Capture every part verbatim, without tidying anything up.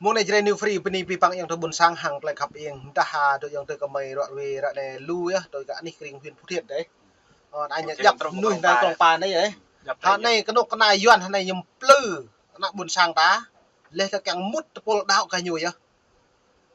Mơ̆ng anai Jrai New Free, bơni abih bang ayŏng adơi ƀôn sang hăng tơlơi khăp ing, dah hă adơi ayŏng adơi kơmơi ră ruai ră anai lu yơh, tui kơ anih kring huyện Phú Thiện dih. Ơ, anai ñu djăp mơnuih dai krong pa anai yơh. Hă anai kơnuk kơna Yuan hă anai ñu plư ană ƀôn sang ta. Leh ta kiăng mŭt tơpul đaŏ kơ ñu yơh.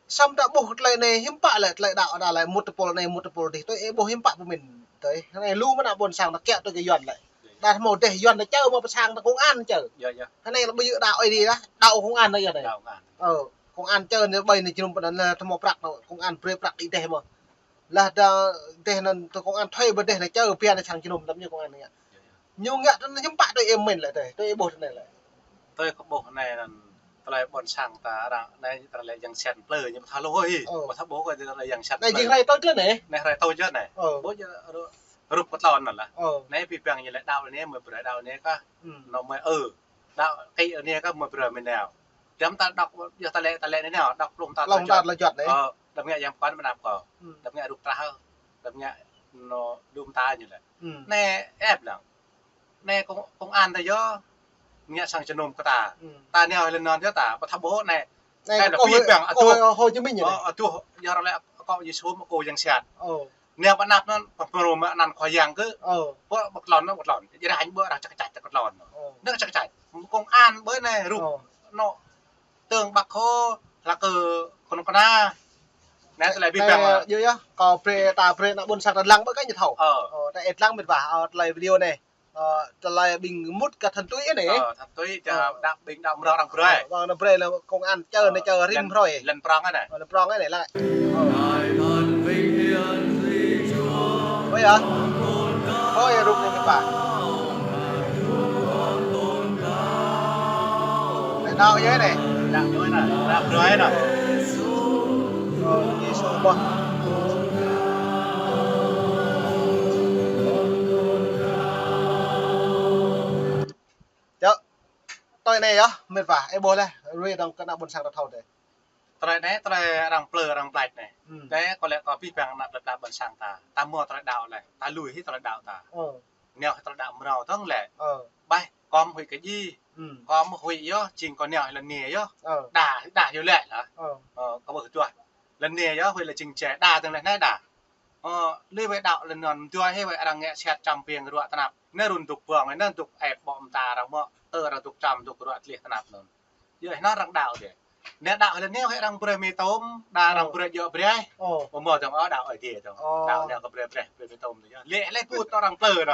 Samơ̆ ta ƀuh tơlơi anai hiư̆m pă lĕ tơlơi đaŏ ta lĕ mŭt tơpul anai mŭt tơpul adih tui ih ƀuh hiư̆m pă pơmĭn tui. Hă anai lu mơ̆n ană ƀôn sang ta kiăng tui kơ Yuan lĕ. Đa hmâo dêh Yuan ta čơ mơ̆ pơ sang ta công an čơ. Hă anai lĕ ƀu djơ̆ đaŏ ih adih lah, đaŏ công an anai yơh anai. Ơ, công an čơ anai ƀơi anai jơnum pơ anai hmâo prăk, công an brơi prăk đĭ dêh mơ̆. Lah đa dêh anŭn tơ công an thuê ƀơi dêh anai čơ pia anai sang jơnum tăm ñu công an anai. Ñu ngă tui anai hiư̆m pă tui ih pơmĭn lĕ tui, tui ih ƀuh tui anai lĕ. Tui kâo ƀuh anai anŭn tơlơi ƀôn sang ta arăng anai tơlơi yang siat plư ñu ƀu thâo lui. Ơ. Ƀu thâo ƀuh kơ tơlơi yang siat plư. Anai jing rai tui tơlơi anai. Anai rai tui yơh anai. Ơ. Ƀuh yơh rup kơ tlôn anŭn lah. Ơ. Anai abih bang ñu lĕ đaŏ anai mơi brơi đaŏ anai kah. Anŭn mơi ơ. Đaŏ kĭ anai kah mơi brơi mơi nao. Đăm ta đŏk yơh ta lĕ, ta lĕ anai nao, đŏk plŭng ta plŭng ta lĕ juăt anai. Ơ, đăm ngă yang pơkŏn mơnap kâo. Đăm ngă rup trah. Đăm ngă anŭn đum ta ñu lĕ. Anai ĕp lăng. Anai công, công an ta yơh ngă sang jơnum kơ ta. Ta nao lĕ anŭn yơh ta, ƀu thâo ƀuh anai. Anai kơ abih bang Hồ, aduh, Hồ Chí Minh anai. Ơ, aduh, yơh arăng lĕ akŏ Yêsu mơ̆ akŏ yang siat. Ơ. Nao pơ anăp anŭn, pơmrô mơ̆ anăn Khua Yang kơ. Ơ. Ƀu, ƀu tlôn anŭn, ƀu tlôn. Jrai ƀu arăng čăk čăk ƀu tlôn. Ơ. Anai čăk čăk. Công an ƀơi anai rup. Ơ. Anŭn tơng ƀă khô, lah kơ kơnuk kơna. Anai tơlơi abih bang. Anai yơh yơh, kâo brơi ta brơi ană ƀôn sang ta lăng ƀơi kơ ñu thâo. Ơ. Ơ, ta ĕp lăng mĕt wa, ơ, tơlơi video anai. Ơ, tơlơi ƀing mŭt kơ Thăn Tui anai. Ơ, Thăn Tui, čơ đaŏ ƀing đaŏ mrâo arăng brơi. Ơ, arăng brơi lĕ công an čơ anai čơ rĭm hrơi. Lŏn prŏng anai. Ơ, lŏn prŏng anai lĕ. Ơ. Ơ yơh. Ơ yơh rup anai mĕt wa. Anai đaŏ yơh anai. Đaŏ yơh anai. Đaŏ brơi anai. Ơ, Yêsu ƀuh. Čơ, tui anai yơh, mĕt wa, ih ƀuh leh, ruai dơ̆ng kơ ană ƀôn sang ta thâo dih. Tơlơi anai, tơlơi arăng plư, arăng plač anai. Anai, kâo lĕ kâo abih bang ană plơi pla ƀôn sang ta. Ta hmâo tơlơi đaŏ leh, ta lui hĭ tơlơi đaŏ ta. Nao hĭ tơlơi đaŏ mrâo dơ̆ng lĕ. Ƀai, kâo mơ̆ huĭ kơ djai. Kâo mơ̆ huĭ yơh, jing kâo nao hĭ lŏn anai yơh. Đa, đa yơh lĕ lah. Ơ, kâo ƀu hơduah. Lŏn anai yơh, huĭ lĕ jing jai, đa dơ̆ng leh anai đa. Ơ, lui wai đaŏ lĕ anŭn, mơtuai hĭ wai arăng ngă siat čăm piêng ruă tơnap. Anai run dŏ pơ̆ng, anai dŏ ĕp ƀô̆ mơta arăng mơ̆, tơ arăng dŏ čăm dŏ ruă tlih tơnap anŭn. Yơh anŭn arăng đaŏ dih. Anai đaŏ lĕ anai wai arăng brơi mì tôm, đa arăng brơi djŏ brơi. Ơ. Ƀu hmâo dơ̆ng ôh đaŏ Ơi Adai dơ̆ng. Ơ. Đaŏ anai kơ brơi brơi, brơi mì tôm dih yơh. Lĕ lĕ pơ̆t tơ arăng plư dih.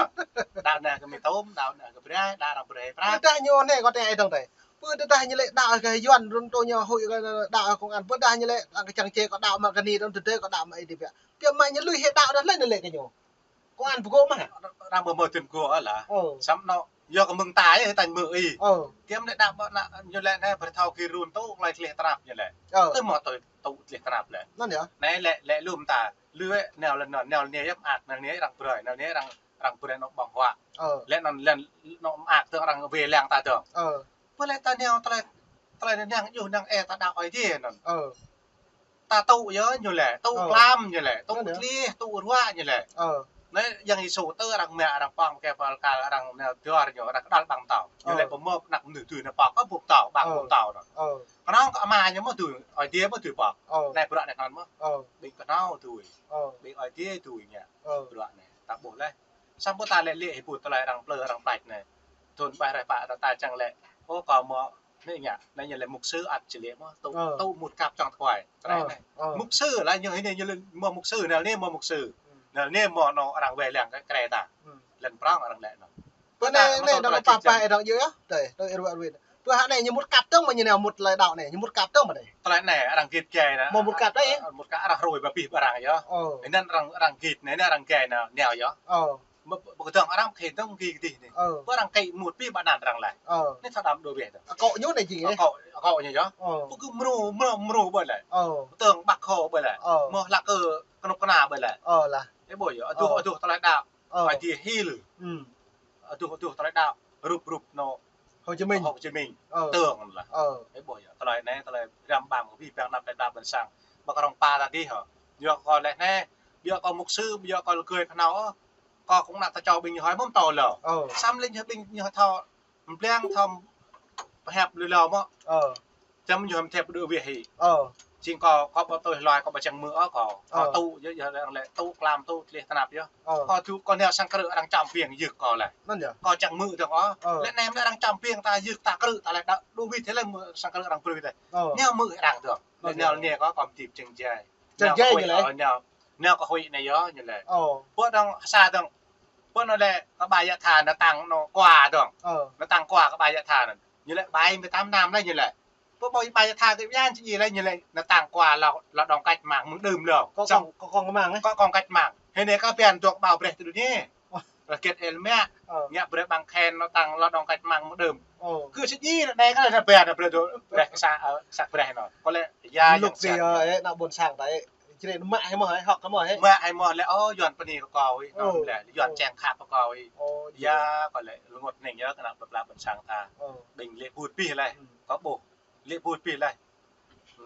Đaŏ anai kơ mì tôm, đaŏ anai kơ brơi, đa arăng brơi prăk. Tơdah ñu anai kâo tơña dơ̆ng dih. Pơ̆t tơdah ñu lĕ đaŏ kơ Yuan run tơ ñu huĭ kơ đaŏ kơ công an. Pơ̆t tơdah ñu lĕ arăng kơ čang čê kâo đaŏ mă kơ anai dơ̆ng, tơdơi kâo đaŏ mă Ơi Adai biă. Biă mă ñu lui hĭ đaŏ dah lĕ ñu lĕ kơ ñu. Công an pơgŏ mơ̆. Arăng ƀu hmâo tơ̆n gŏ ôh lah. Ơ. Samơ̆ anŭn, yua kơ mơ̆ng ta yơh tañ mơ̆ ih. Ơ. Kiăng lĕ đaŏ ƀơi anai, ñu lĕ anai, brơi thâo kơ run tŭ, tơlơi tlih tơnap ñu lĕ. Ơ. Tơ hmâo tŭ, tŭ tlih tơnap lĕ. Anŭn yơh. Anai lĕ, lĕ lŏm ta, lui nao lĕ anŭn, nao lĕ anai yơh mơak, nao lĕ anai arăng brơi, nao lĕ anai arăng, arăng brơi anŏ ƀơ̆ng huă. Ơ. Lĕ anŭn lĕ anŏ mơak tơ arăng wai lăng ta dơ̆ng. Ơ. Pơ lĕ ta nao tơlơi, tơlơi anai năng yua năng ĕp ta đaŏ Ơi Adai anŭn. Ơ. Ta tŭ yơh ñu lĕ, tŭ klam ñu lĕ, tŭ tlih, tŭ ruă ñu lĕ. Ơ. Anai Yang Yêsu tơ arăng mă, arăng pơ̆ng kơ pơkal, arăng nao dơr ñu, arăng kơđăl ƀăng pơtâo. Ñu lĕ pơmơ̆ anăk mơnuih dưi nao pŏk, kơ ƀuh pơtâo, ƀăng ƀuh pơtâo anŭn. Kơnơ̆ng kơ Ama ñu mơ̆ dưi, Ơi Adai mơ̆ dưi pŏk. Anai bruă anai anŭn mơ̆. Ƀing kơnơ̆ng dưi. Ƀing Ơi Adai dưi ngă. Bruă anai, ta ƀuh leh. Samơ̆ ta lĕ lĕ hĭ ƀuh tơlơi arăng plư, arăng plač anai. Thun ƀai rai pă ta, ta čang lĕ. Ơ, kâo mơ̆ Anai ngă, anai ñu lĕ mục sư ăt či lĕ mơ̆, tŭ, tŭ mŭt kăp čŏng tơkuai. Tơlơi anai. Mục sư lah ñu, anai ñu lĕ mơ̆ mục sư, nao anai mơ̆ mục sư. Nao anai mơ̆ anŏ arăng wai lăng kơ krê ta. Lŏn prŏng arăng lĕ anŭn. Pơ anai, anai dŏng pă pă arăng yơh. Tơi, tơi ruă ruin. Pơ anai ñu mŭt kăp dơ̆ng mơ̆ ñu nao mŭt tơlơi đaŏ anai, ñu mŭt kăp dơ̆ng mơ̆ anai. Tơlơi anai arăng git gai anai. Mơ̆ mŭt kăp dơ̆ng. Mŭt kăp arăng hrui ƀơi abih bang arăng yơh. Anŭn arăng, arăng git anai, anai arăng gai anai, nao yơh. Mơ̆, mơ̆ kơdơ̆ng arăng khĭn dơ̆ng gih kơdih anai. Ơ. Pơ arăng kĕ mŭt abih bang anăn arăng laih. Ơ. Anai thâo đăm đô bĕ dơ̆ng. Akŏ ñu anai jing, ơ. Akŏ, akŏ ñu yơh. Ơ. Pơ kơ mrô, mrô, mrô ƀơi lĕ. Ơ. Tơng ƀă khô ƀơi lĕ. Ơ. Mơ̆ lah kơ kơnuk kơna ƀơi lĕ. Ơ lah. Ih ƀuh yơh, aduh, aduh tơlơi đaŏ. Ơ. Ơi Adai hil. Aduh, aduh tơlơi đaŏ. Rup, rup anŏ Hồ Chí Minh. Hồ Chí Minh. Ơ. Tơng lah. Ơ. Ih ƀuh yơh, tơlơi anai, tơlơi răm ƀăm kơ abih bang anăp plơi pla ƀôn sang. Ƀă kơ rŏng pa ta dih hă. Yua kơ leh anai, yua kơ mục sư, yua kơ lơgơi kơnao. Kâo kơnơ̆ng ta čô ƀing ñu hơi mơ̆ pơtô lơ. Ơ. Samơ̆ lĕ ñu ƀing ñu thâo, pơblang thâo pơhiăp lu lơ mơ̆. Ơ. Čăm ñu hăm thep đu wih hĭ. Ơ. Jing kâo, kâo ƀu tui hloi, kâo ƀu čang mơ̆ ôh kâo. Kâo tŭ, yơh, yơh, arăng lĕ tŭ klam, tŭ tlih tơnap yơh. Ơ. Kâo tŭ, kâo nao sang krư̆ arăng čăm piêng yơh kâo lĕ. Anŭn yơh. Kâo čang mơ̆ dơ̆ng ôh. Ơ. Lĕ anai mơ̆ arăng čăm piêng ta yơh ta krư̆ ta lĕ đa đu wih thê lĕ mơ̆ sang krư̆ arăng brơi tê. Ơ. Nao mơ̆ arăng dơ̆ng. Lĕ anŭn yơh. Nao anai kâo kâo mơ̆ tip čeng jai. Čeng jai ñu lĕ. Ơ, nao, nao kơ huĭ anai yơh ñu lĕ. Ơ. Pơ dơ̆ng sa dơ̆ng. Pơ anŭn lĕ kơ ƀai yă tha nao tăng nao kua dơ̆ng. Ơ. Nao tăng kua kơ ƀai yă tha anŭn. Ñu lĕ ƀai mơtam năm lĕ ñu lĕ. Pơ ƀai, ƀai yă tha kơ bian či lĕ ñu lĕ nao tăng kua lŏ, lŏ dŏng kač mang mơ̆ng đưm lŏ. Kơ kông, kơ kông mang, ơ? Kơ kông kač mang. Hơnê kơ bian dŏ ƀâo brơi tơ đu anai. Ơ. Rơkĕt el mă. Ơ. Ngă brơi ƀăng khen nao tăng lŏ dŏng kač mang mơ̆ng đưm. Ơ. Kơ sĭt anai kơ lĕ bian brơi dŏ brơi sa, ơ, sa brơi nao. Kơ lĕ ya lŭk yang si, ơ, ơ, nao ƀôn sang ta, ơ. Črê mă hĭ mơ̆, ơ, hŏk hĭ mơ̆, ơ. Mă hĭ mơ̆ lĕ, ơ, Yuan pơ anai kơ kâo, ơ. Ơ. Lĕ, Yuan čeng khăp kơ kâo, ơ. Ơ, ya, kơ lĕ rơngot anai yơh kơ ană plơi pla ƀôn sang ta. Ơ. Ƀing lĕ ƀut pih lĕ. Ơ. Kâo ƀuh. Lĕ ƀut pih lĕ.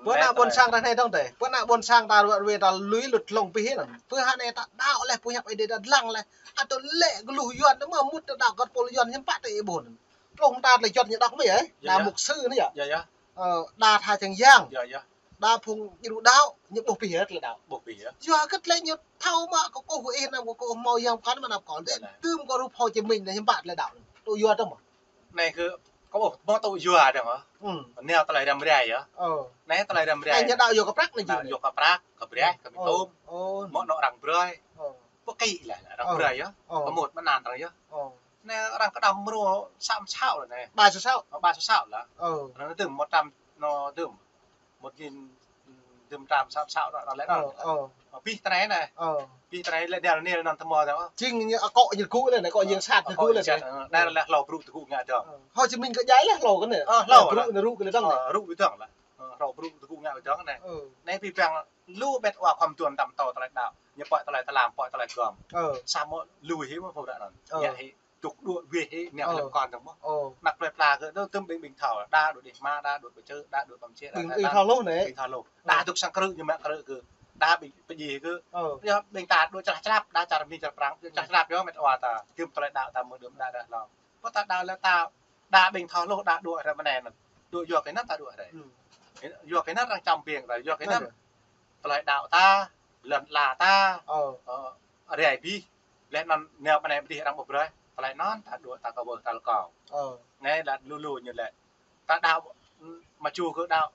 Pơ ană ƀôn sang ta anai dơ̆ng tê. Pơ ană ƀôn sang ta ruă ruê ta lui lŭt hlŏng pih anŭn. Pơ hơnê ta đaŏ lĕ, pơhiăp Ơi Adai ta lăng lĕ. Atŭ lĕ gơluh Yuan anŭn mơ̆ mŭt ta đaŏ kơ pôl Yuan hiư̆m pă tê ƀôn. Hlŏng ta tơlơi juăt ñu đŏk mơ̆ yơh. Ya, ya. Đa mục sư anai yơh. Ya, ya. Ơ, đa tha čang yang. Ya, ya. Đa phung djru đaŏ, ñu ƀuh pih yơh tơlơi đaŏ. Ƀuh pih yơh. Yua kơ tơlơi ñu thâo mă kơ kâo ih năm kơ kâo hmâo yang pơkŏn mă năm kâo. Tơm kâo rup Hồ Chí Minh anai hiư̆m pă tơlơi đaŏ. Tŭ yua dơ̆ng mơ̆. Anai kơ kâo ƀuh mă tŭ yua dơ̆ng mơ̆. Ơ. Nao tơlơi răm rai yơh. Ơ. Anai tơlơi răm rai. Anai ñu đaŏ yua kơ prăk anai yơh. Đaŏ yua kơ prăk, kơ brơi, kơ mơtŭm. Ơ. Mơ̆ nao arăng brơi. Ơ. Ƀu kĭ lĕ, arăng brơi yơh. Ơ. Kơ mŭt mơ̆ anăn arăng yơh. Ơ. Anai arăng kơđăm mrô sa mơsao lĕ anai. Ƀa sa mơsao. Ơ, ƀa sa mơsao lĕ. Ơ. Arăng dơ̆m một trăm nao dơ̆m. Một nghìn dơ̆m trăm sa mơsao lĕ, lĕ. Ơ, ơ. Pih tơnai anai. Ơ. Pih tơnai lĕ đel nil anŭn tơmô dơ̆ng. Jing ñu akŏ ñu gŭ lĕ anai, akŏ ñu sat ñu gŭ lĕ anai. Anai lĕ hlâo brŭ tơgŭ ngă dơ̆ng. Ơ. Hồ Chí Minh kơ jai lĕ hlâo kơ anai. Ơ, hlâo. Brŭ anai rŭ kơ lĕ dơ̆ng anai. Ơ, rŭ kơ dơ̆ng lĕ. Ơ, hlâo brŭ tơgŭ ngă dơ̆ng anai. Ơ. Anai pih păng lu ƀĕt wa khŏm tuan tăm tơ tơlơi đaŏ. Ñu pơ̆ tơlơi tơlam, pơ̆ tơlơi gơ̆m. Ơ. Samơ̆ lui hĭ mơ̆ pô ră anŭn. Ơ. Ngă hĭ dŏ đuaĭ wih hĭ, nao lăm kon dơ̆ng mơ̆. Ơ. Ană plơi pla kơ, dŏ tơm ƀing ƀing thâo, đa dŏ đih hma, đa dŏ pơčơ, đa dŏ pơmčĕ, ƀing đa ih thâo hluh anai. Ƀing thâo hluh. Đa dŏ sang krư̆ ñu mă krư̆ kơ. Đa ƀing pơjing kơ. Ơ. Yơh ƀing ta dŏ črah črap, đa čar Mi čar Prang, dŏ črah črap yơh mĕt wa ta. Tơm tơlơi đaŏ ta mơ̆ đưm đă đă hlâo. Pơ ta đaŏ lĕ ta, đa ƀing thâo hluh, đa dŏ hrơi mơnai anŭn. Dŏ yua kơ anŭn ta dŏ hrơi. Ơ. Yua kơ anŭn arăng čăm piêng ta, yua kơ anŭn. Ơ. Tơlơi đaŏ ta, lŏn ala ta, ơ, rai bih, lĕ anŭn nao pơ anai pơ adih arăng ƀu brơi, tơlơi anŭn ta dŏ ta kơ ƀuh ta lĕ kâo. Ơ. Anai lĕ lu lu ñu lĕ. Ta đaŏ, mă ču kơ đaŏ,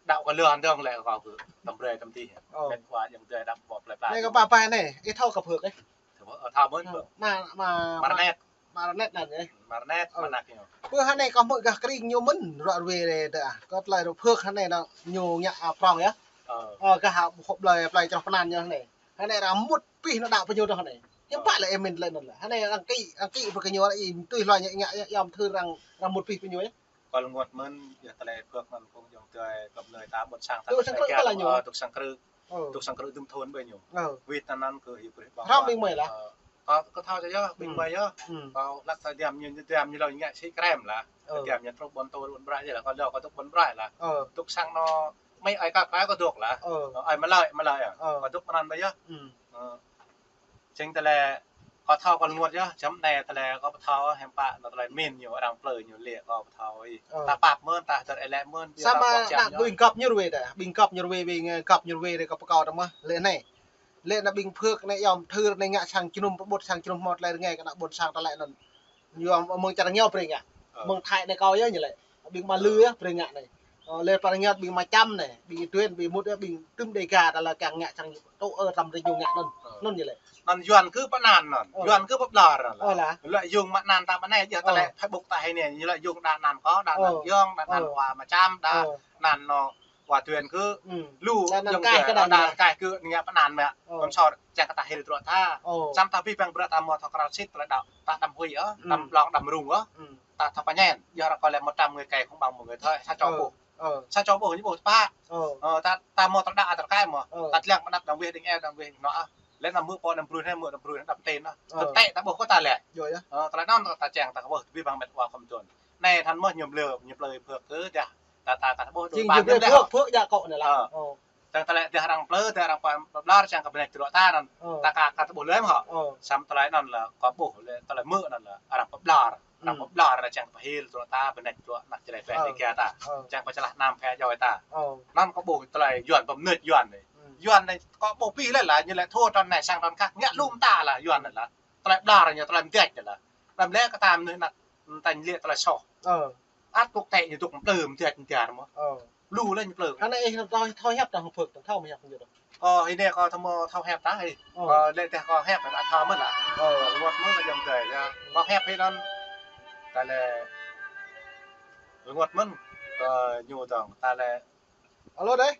đaŏ kơ lŏn dơ̆ng lĕ kâo kơ, tơm brơi tơm adih. Ơ. Mĕt wa yang drơi đaŏ ƀu plơi pla. Anai kơ pă pă anai, ih thâo kơ phưk ih. Thâo, ơ, thâo mơ̆n. Mă, mă, mă rơnet. Mă rơnet anŭn yơh. Mă rơnet, mă nak ñu. Pơ hơnai kâo hmư̆ gah kring ñu mơ̆n, ruă ruê rê tơ ah. Kơ tơlơi ruă phưk hơnai anŭn ñu ngă, a, prŏng yơh. Ơ. Ơ, gah, a, hŏk blơi, plơi čroh pơnan ñu hơnai. Hơnai arăng mŭt pih nao đaŏ pơ ñu dơ̆ng hơnai. Hiư̆m pă lĕ ih mĭn tơlơi anŭn lĕ. Hơnai arăng kĭ, arăng kĭ pơ kơ ñu lĕ ih tui hloi ngă, ngă, ngă, yom thưr arăng, arăng mŭt pih pơ ñu yơh. Kâo lơngot mơ̆n, yơh tơlơi phưk mơ̆n phung ayŏng adơi kơ plơi ta ƀôn sang ta. Dŏ sang krư̆ kơ lĕ ñu. Ơ, dŏ sang krư̆. Ơ. Dŏ sang krư̆ dŭm thŭn ƀơi ñu. Ơ. Wĭt anŭn kơ hyu brơi ƀơ̆ng. Hrŏm ƀing mơi lah. Ơ. Kâo, kâo thâo čơ yơh, ƀing mơi yơh. Ơ. Kâo lăk tơdăm ñu, tơdăm ñu lŏ ngă sĭ krem lah. Ơ. Tơdăm ñu truh ƀôn tôl ƀôn brai yơh lah, kâo lŏ kâo dŏ ƀôn brai lah. Ơ. Dŏ sang anŏ mơi ơi kâo krem kâo dŏ lah. Ơ. Ơi mơlơi, mơlơi ah. Ơ. Kâo dŏ pơ anŭn ƀơi yơh. Ơ. Jing tơlơi kâo thâo kâo lơngot yơh, čăm anai tơlơi kâo ƀu thâo, hiư̆m pă anŭn tơlơi min ñu, arăng plơi ñu lĕ kâo ƀu thâo ih. Ơ. Ta pap mơ̆n, ta hơdơr ih lĕ mơ̆n, ƀiă ta ƀuh čăm ñu. Samơ̆ ană ƀing gŏp ñu ruai tơ, ƀing gŏp ñu ruai, ƀing, ơ, gŏp ñu ruai tơ kâo pơkâo tơ mơ̆, lĕ anai. Lĕ ană ƀing phưk anai yom thưr anai ngă sang jơnum pơƀut sang jơnum hmâo tơlơi rơngai kơ ană ƀôn sang ta lĕ anŭn. Yua mơ̆ng čar rơngiao brơi ngă. Ơ. Mơ̆ng Thái anai kâo yơh ñu lĕ. Ƀing Mă Lư yơh brơi ngă anai. Ơ, lĕ pơ rơngiao ƀing Mă Čăm anai, ƀing Duen, ƀing Mŭt yơh, ƀing tơm Đêga ta lĕ kiăng ngă sang tŭ ơ tơm rơngiao ngă anŭn. Ơ. Anŭn ñu lĕ. Anŭn Yuan kơ pơanăn anŭn. Ơ. Yuan kơ pơƀlŏr anŭn. Ơ lah. Lĕ yua mă anăn ta mă anai yơh ta lĕ Facebook ta hĭ anai, ñu lĕ yua đa anăn kâo, đa anăn Yong, đa anăn wa Mă Čăm, đa anăn anŏ wa Duen kơ. Lu đa anăn kaih kơ anăn, đa anăn kaih kơ anai pơanăn mă. Ơ. Kơnơ̆ng sor, čang kơ ta hil truă tha. Ơ. Samơ̆ ta pih păng bruă ta mơ̆ thâo krao sĭt tơlơi đaŏ. Ta đăm huĭ ôh, đăm blŏng, đăm rŭng ôh. Ta thâo pơñen, yua arăng kơ lĕ một trăm người cày không bằng một người thợ, sa čô ƀuh. Ơ. Sa čô ƀuh ñu ƀuh tơpă. Ơ. Ơ, ta, ta mơ̆ tơlơi đaŏ tơlơi kaih mơ̆. Ơ. Ta tlăng pơanăp đăm wih đing eo đăm wih nŏ. Lĕ anăm hmư̆ pô đăm brui anai hmư̆ đăm brui đăm tê anŭn. Ơ. Tơlơi ta ƀuh kơ ta lĕ. Yơh, yơh. Ơ, tơlơi anŭn ta čang ta kơ ƀuh tơbiă ƀăng mĕt wa khŏm čun. Anai than mơ̆ ñu blơi, ñu blơi phưk kơ dah. Ta, ta, ta ƀuh jing đuaĭ ñu blơi phưk, phưk jak akŏ anai lah. Ơ. Ơ. Čang tơlơi dah arăng plơi, dah arăng pơƀlŏr, čang kơ bơnai truă ta anŭn. Ơ. Ta ka, ka ta ƀuh lơi mơ̆ hŏ. Ơ. Samơ̆ tơlơi anŭn lah, kâo ƀuh lĕ, tơlơi mơ̆ anŭn lah, arăng pơƀlŏr. Arăng pơƀlŏr, Čang pơhil tơlơi ta, bơnĕč tơlơi anăk čơđai phe Ơ. Dêgar ta. Ơ. Čang pơčơlah anăm phe djuai ta. Ơ. Anŭn kâo ƀuh tơlơi Yuan pơmnưč Yuan anai. Ơ. Yuan anai kâo ƀuh pih lĕ lah, ñu lĕ thâo tơlơi anai sang tơlơi khăk, ngă lŏm ta lah Yuan anai lah. Tơlơi ƀlŏr ñu, tơlơi mơdĕč anai lah. Đăm lĕ kơ ta mơnuih anăk tañ lĕ tơlơi soh. Ơ. Ăt kŏk tĕ ñu dŏ mplư mơdĕč mơdĕč mơ̆n. Ơ. Lu lĕ ñu mplư. Hơnai ih thâo, thâo hiăp tah hơpơ̆k, thâo mơ̆ hiăp ñu dŏ. Ơ, hơnai kâo thâo mơ̆ thâo hiăp tah ih. Ơ. Kâo lĕ tah kâo hiăp, ăt thâo mơ̆n lah. Ơ. Rơngot mơ̆n kâo jăm dơi, yơh. Kâo hiăp hĭ anŭn. Ta lĕ rơngot mơ̆n. Kâo ñu dŏng, ta lĕ. Alo đơi.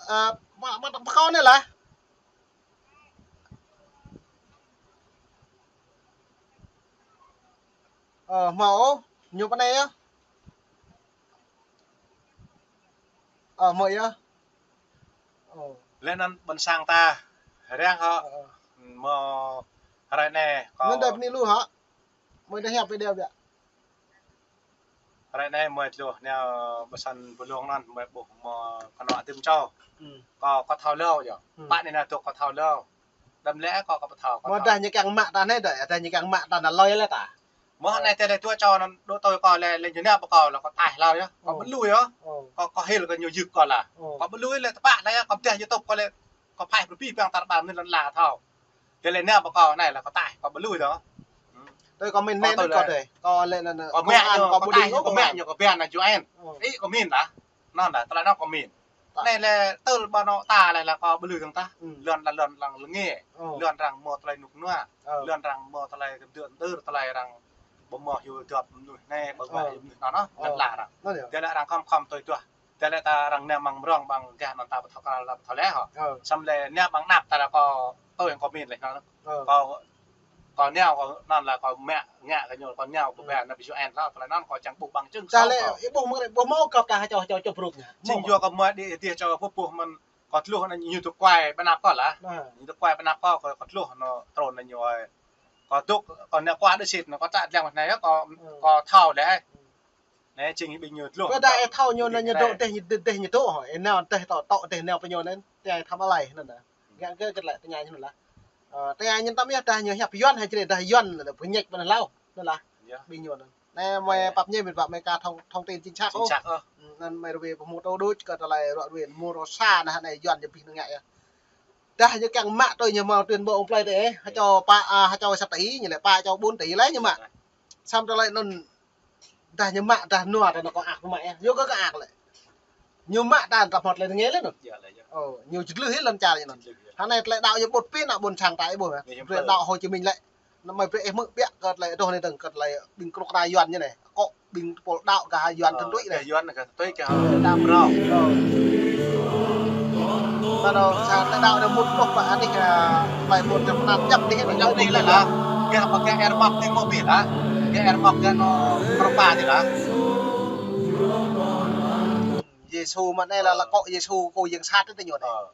Ơ, mă, mă, mă kâo anai lah. Ơ, hmâo, ñu pơ anai yơh. Ơ, hmâo yơh. Ơ. Lĕ anŭn ƀôn sang ta, răng hŏ. Ơ, ơ. Mơ̆ hrơi anai, kâo. Anŭn đơi bơni lu hă? Mơi đah hiăp video biă. Hrơi anai mơi tluh nao pơ sang Bơlông anŭn, mơi ƀuh mơ̆ kơnuk kơna tơm čô. Ơ. Kâo, kâo thâo lu yơh. Ơ. Pă anai nao tŭ kâo thâo lu. Đăm lĕ kâo, kâo pơthâo, kâo thâo. Mơ̆ dah ñu kiăng mă ta anai đơi, dah ñu kiăng mă ta anŭn lơi lĕ ta. Mơ̆ anai tơlơi tui čô anŭn dŏ tui kâo lĕ, lĕ ñu nao pơ kâo lah kâo taih lah yơh. Kâo ƀu lui yơh. Ơ. Kâo, kâo hil kơ ñu yŭk kâo lah. Ơ. Kâo ƀu lui lĕ tơpă lah yơh, kâo pơdah YouTube kâo lĕ, kâo phaih pơpĭ păng tar ƀar mơnuih lŏn ala thâo. Tơlơi nao pơ kâo anai lah kâo taih, kâo ƀu lui dŏ. Tui kâo mĭn anai kâo tui. Kâo lĕ anŭn, kâo mă ñu, kâo ƀu lui, kâo mă ñu, kâo ƀiă anŭn Yuan. Ơ. Ih kâo mĭn lah. Anŭn lah, tơlơi anŭn kâo mĭn. Anai lĕ tơl ƀă anŏ ta lĕ lah kâo ƀu lui dơ̆ng tah. Ơ. Lŏn lah lŏn arăng lơnge. Ơ. Lŏn arăng mơ̆ tơlơi rơnŭk rơnua. Ơ. Lŏn arăng mơ̆ tơlơi kơdơ̆ kơdơ̆r, tơlơi arăng ƀu mơ̆ hyu dŏp mơnuih anai, ƀu mơ̆ hyu mơnuih anŭn anŭn. Ơ. Lŏn lah arăng. Anŭn yơh. Tơlơi arăng khŏm khŏm tui tuah. Tơlơi ta arăng nao mơ̆ng rŏng ƀăng gah anŭn ta ƀu thâo kral lah ƀu thâo lĕ hŏ. Ơ. Samơ̆ lĕ nao ƀăng anăp ta lah kâo tui kâo mĭn lĕ anŭn. Ơ. Kâo, kâo nao kâo anŭn lah kâo mă ngă kơ ñu, kâo nao kâo ƀuh anŭn ƀu Yuan lah, tơlơi anŭn kâo čang ƀuh bằng chứng. Tơlơi ih ƀuh mơ̆ng, ƀuh mơ̆ kâo tah hơčâo, hơčâo čŏp rup ñu. Jing yua kâo mơ̆ đĭ, đĭ čô ƀuh ƀuh mơ̆n, kâo tluh anŭn ñu tŭ kuai ƀơi anăp kâo lah. Ơ. Ñu tŭ kuai ƀơi anăp kâo, kâo, kâo tluh anŭn trŭn anŭn ñu ơi. Kâo dŏ, kâo nao kuah đơ sĭt anŭn, kâo čă dlăng mơ̆ anai yơh, kâo, ơ, kâo thâo lĕ. Ơ. Anai jing ƀing ñu tluh. Kơ dah ih thâo ñu anŭn ñu dŏ dêh ñu, dêh ñu dŏ hŏ. Ih nao dêh tŏ, tŏ dêh nao pơ ñu anŭn, tơña ih thâo mă lơi anŭn. Ngă kơ kơ tơlơi tơña ñu anŭn lah. Ơ, tơña ñu tăm yơh dah ñu hiăp Yuan hă čơđai dah Yuan anŭn, pơñĕč ƀơi anŭn hlâo. Anŭn lah. Yơh. Ƀing ñu anŭn. Anai mơi pap ñu mĭn pă mơi ka thông, thông tin chính xác ôh. Chính xác ôh. Anŭn mơi ruai pơhmu tơ đôč kơ tơlơi ruă ruai mơ̆ rŏ sa anai, anai Yuan ñu pih anŭn ngă yơh. Dah ñu kiăng mă tui ñu mơ̆ tuyên bố ƀơi plơi tơ ih, hơčâo pă, a, hơčâo sa tỉ, ñu lĕ pă hơčâo bốn tỉ lĕ ñu mă. Samơ̆ tơlơi anŭn dah ñu mă, dah nua, dah nua kâo ak mă yơh. Yua kơ kâo ak lĕ. Ñu mă ta ta hmâo tơlơi rơngai lĕ anŭn. Yơh lĕ yơh. Ơ, ñu jơglưh hĭ lŏn čar ñu anŭn. Jơglưh yơh. Hơnai tơlơi đaŏ ñu ƀut pĭ anăp ƀôn sang ta ih ƀuh. Tơlơi đaŏ Hồ Chí Minh lĕ. Anŭn mơi brơi ih hmư̆ biă kơ tơlơi adoh anai dơ̆ng kơ tơlơi ƀing kơnuk kơna Yuan ñu anai. Kâo ƀing tơpul đaŏ gah Yuan tơntuih anai. Yuan anai kơ tơntuih kơ Yuan. Anŭn, sa tơlơi đaŏ anai mŭt ƀuh pă anih, a, tơlơi ƀôn tơlơi pơnăn djăp anih, djăp anih lĕ lah. Gah pă gah air mok tĭng mơ̆ ƀiă lah. Gah air mok gah anŭn Krơpa tĭng lah. Yêsu mơ̆n anai lah, lah akŏ Yêsu kơ yang sat tơ ñu anai. Ơ.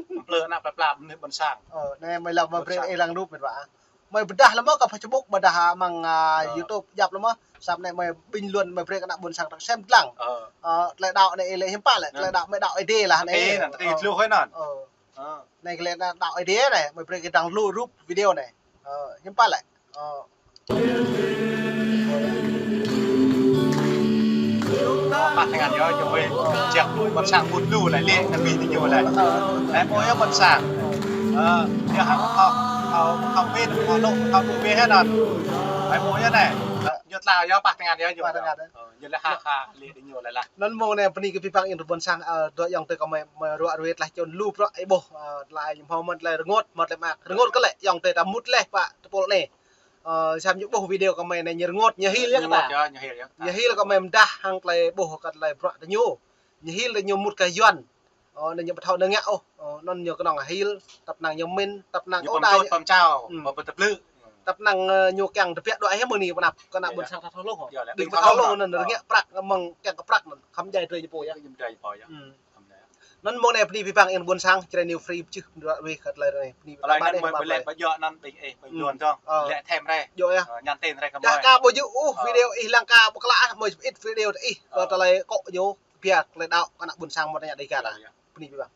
Mplư anăp plă plă mơnuih ƀôn sang. Ơ, anai mơi lăng mơi brơi ih lăng rup mĕt wa. Mơi pơdah lơ mơ̆ kơ Facebook, pơdah mơ̆ng, a, YouTube djăp lơ mơ̆. Samơ̆ anai mơi bình luận mơi brơi kơ anăp ƀôn sang ta sem lăng. Ơ. Ơ, tơlơi đaŏ anai ih lĕ hiư̆m pă lĕ, tơlơi đaŏ mơi đaŏ Ơi Adai lah anai. Ơ, anŭn tơlơi tluh hơi anŭn. Ơ. Ơ. Anai kơ lĕ đaŏ Ơi Adai anai, mơi brơi kơ dăng lu rup video anai. Ơ, hiư̆m pă lĕ. Ơ. Pă tơngan yơh, yơh, ơi, jak ƀôn sang mŭt lu lĕ, lĕ, nao ƀing ñu lĕ. Lĕ, ƀuh yơh ƀôn sang. Ơ, yơh, hă, hă, hă, hă, ƀing, hă, lŏ, hă, ƀing, ƀing, hă, anŭn. Lĕ, ƀuh yơh anai. Lĕ, ñu tla yơh, pă tơngan yơh, ñu. Pă tơngan yơh. Ơ, ñu lĕ, hă, hă, lĕ, ƀing ñu lĕ lah. Anŭn mơ̆ng anai, bơni kơ abih bang ih ƀôn sang, ơ, dŏ ayŏng adơi kơ mơi, mơi ruă ruai tơlơi čun lu bruă ih ƀuh, ơ, tơlơi ñu hmâo mơ̆n tơlơi rơngot, mơ̆n tơlơi mơak. Rơngot kơ lĕ, ayŏng adơi ta mŭt lĕ, pă tơpul anai. Ơ, samơ̆ ñu ƀuh video kơ mơi anai ñu rơngot, ñu hil yơh kơ ta. Rơngot yơh, ñu hil yơh kơ ta. Ñu hil kơ mơi mơdah hăng tơlơi ƀuh kơ tơlơi bruă tơ ñu. Ñu hil tơ ñu mŭt kơ Yuan. Ơ, anŭn ñu ƀu thâo anŭn ngă ôh. Ơ, anŭn ñu kơnơ̆ng hil, tăp năng ñu mĭn, tăp năng ôh đa. Ñu pơmtut pơmčao, ơ, ƀu pơtơblư̆. Tăp năng, ơ, ñu kiăng tơbiă đuaĭ hă mơ̆ng anai pơ anăp, kơ anăp ƀôn sang ta thâo hluh. Yơh, lĕ ƀing ta thâo hluh anŭn rơngiă prăk mơ̆ng kiăng kơ prăk anŭn, khŏm djai drơi ñu pô yơh. Khŏm djai ñu pô yơh. Ơ. Anŭn mơ̆ng anai bơni abih bang ih ƀôn sang, Jrai New Free pơčeh mơnuă wih kơ tơlơi anai. Bơni abih bang ƀing ih. Lĕ thêm rai. Ơ, ñan tin rai kơ mơi. Dah ka ƀu djơ̆ ôh, video ih lăng ka ƀu klă, mơi ih video tơ ih, kơ tơlơi akŏ ñu, biă tơlơi đaŏ kơ anăp ƀôn sang mơ̆ tơña đĭ kơ ta. Bơni abih bang.